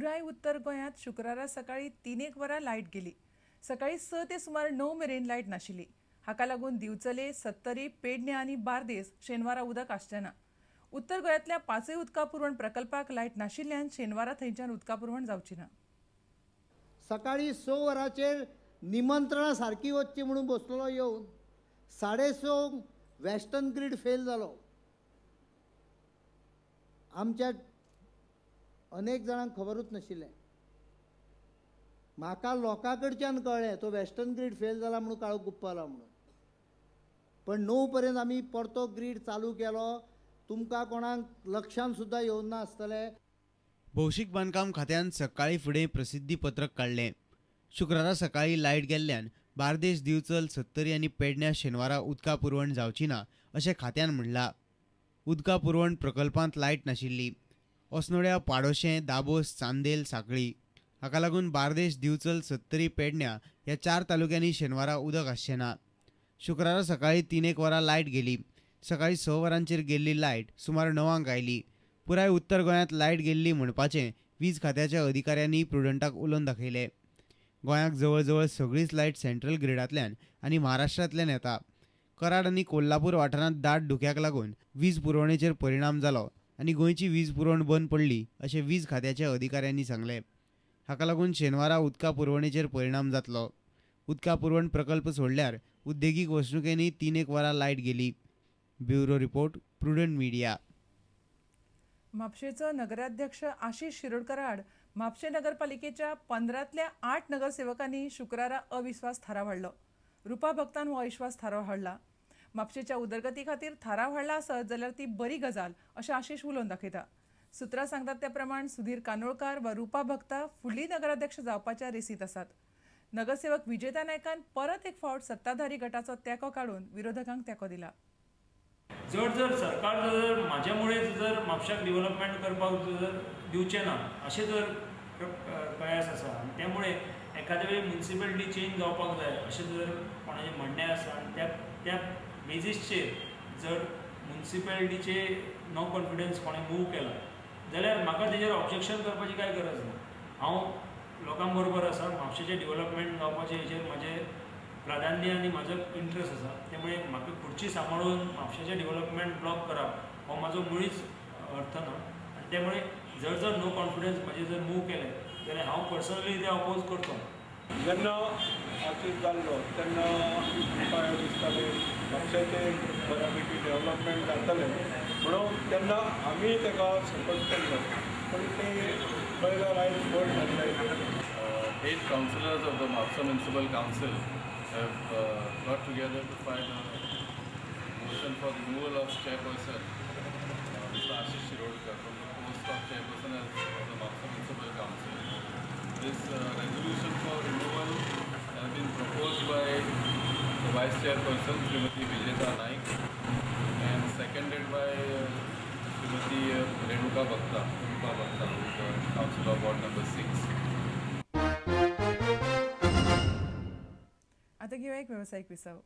पुराय उत्तर गोंयांत शुक्रारा सकाळी 3 वरां लायट गेली. सकाळी 6 ते सुमार 9 मेरेन लायट नाशिल्ली. हाका लागून दिवचले, सत्तरी, पेडणे आनी बार्देस शेनवारा उदक आसचें ना. उत्तर गोंयांतल्या 5 उदका पुरवण प्रकल्पाक लायट नाशिल्ल्यान शेनवारा थंयच्यान उदका पुरवण जावची ना. सकाळी 6 वरांचेर निमंत्रणां सारकी वचची म्हणून बसलेलो येवन 6:30 वेस्टर्न ग्रीड फेल जालो. आमच्या अनेक जाणांक खबरूच नाशिल्लें. म्हाका लोकां कडच्यान कळ्ळें तो वेस्टर्न ग्रीड फेल जाला म्हणून काळो गुप्पाला म्हणून. पण 9 पर्यंत आमी परतो ग्रीड चालू केलो. तुमकां कोणाक लक्षान सुद्दां येवन ना आसतलें. भौशीक बांदकाम खात्यान सकाळी फुडें प्रसिद्धी पत्रक काडलें. शुक्रारा सकाळी लायट गेल्ल्यान बार्देस, दिवचल, सत्तरी आनी पेडण्या शेनवारा उदका पुरवण जावची ना अशें खात्यान म्हणलां. उदका पुरवण प्रकल्पांत लायट नाशिल्ली. अस्नोड्या, पाडोशें, दाबोस, चांदेल, सांखळी हाका लागून बार्देस, दिवचल, सत्तरी, पेडण्या ह्या 4 तालुक्यांनी शेनवारा उदक आसचें ना. शुक्रारा सकाळी 3 वरां लायट गेली. सकाळी 6 वरांचेर गेल्ली लायट सुमार 9 आयली. पुराय उत्तर गोंयांत लायट गेल्ली म्हणपाचें वीज खात्याच्या अधिकाऱ्यांनी प्रुडंटाक उलोवन दाखयलें. गोंयाक जवळजवळ सगळीच लायट सेंट्रल ग्रिडांतल्यान आनी महाराष्ट्रांतल्यान येता. कराड आनी कोल्हापूर वाठारांत दाट धुक्याक लागून वीज पुरवणेचेर परिणाम जालो आनी गोंयची वीज पुरवण बंद पडली अशें वीज खात्याच्या अधिकाऱ्यांनी सांगलें. हाका लागून शेनवारा उदका पुरवणेचेर परिणाम जातलो. उदका पुरवण प्रकल्प सोडल्यार उद्देगीक वसणुकेंनी 3 वरां लायट गेली. Bureau report, Prudent media. म्हापशेचो नगराध्यक्ष आशिष शिरोडकर आड म्हापशें नगरपालिकेच्या 15तल्या 8 नगरसेवकांनी शुक्रारा अविश्वास थाराव हाडलो. रुपा भक्तान हो अविश्वास थाराव हाडला. म्हापशेच्या उदरगती खातीर थाराव हाडला आसत जाल्यार ती बरी गजाल अशें आशिष उलोवन दाखयता. सुत्रां सांगतात त्या प्रमाण सुधीर कानोळकार वा रुपा भक्ता फुडली नगराध्यक्ष जावपाच्या रेसींत आसात. नगरसेवक विजेता नायकान परत एक फावट सत्ताधारी गटाचो तेंको काडून विरोधकांक तेंको दिला. जर जर सरकार जर म्हाज्यामुळे जर म्हापशाक डेव्हलपमेंट करपाक जर दिवचें ना अशें जर कयास आसा आनी त्यामुळे एखाद्या वेळी म्युनिसिपॅलिटी चेंज जावपाक जाय अशें जर कोणाचें म्हणणें आसा आनी त्या त्या बेजीसचेर जर म्युनिसिपॅलिटीचे नो कॉन्फिडन्स कोणें मूव केला जाल्यार म्हाका तेजेर ऑब्जेक्शन करपाची कांय गरज ना. हांव लोकां बरोबर आसा. म्हापशेचें डेव्हलपमेंट जावपाचें हेजेर म्हाजें प्राधान्य आनी म्हाजो इंट्रस्ट आसा. त्यामुळे म्हाका खुर्ची सांबाळून म्हापशेचें डेव्हलपमेंट ब्लॉक करप हो म्हाजो मुळीच अर्थ ना आनी त्यामुळे जर जर नो कॉन्फिडन्स म्हाजें जर मूव केलें जाल्यार हांव पर्सनली ते अपोज करतलो. जेन्ना आशिष जाल्लो तेन्ना आमकां दिसतालें म्हापशेचें बऱ्यापैकी डेव्हलपमेंट जातलें म्हणून तेन्ना आमी ताका सपोर्ट केल्लो. पूण ते पयलो आयज फॉल्ट जाल्लें. 8 councillors of the Mapusa Municipal Council have got together to file a motion for removal of chairperson Mr. Ashish Shirodkar from the post of chairperson of the Mapusa Municipal Council. This resolution for removal has been proposed by the vice chairperson Srimati Vijeta Naik and seconded by Srimati Renuka Bhakta, who is the councillor of ward number 6. आता घेऊया एक व्यावसायिक विसव.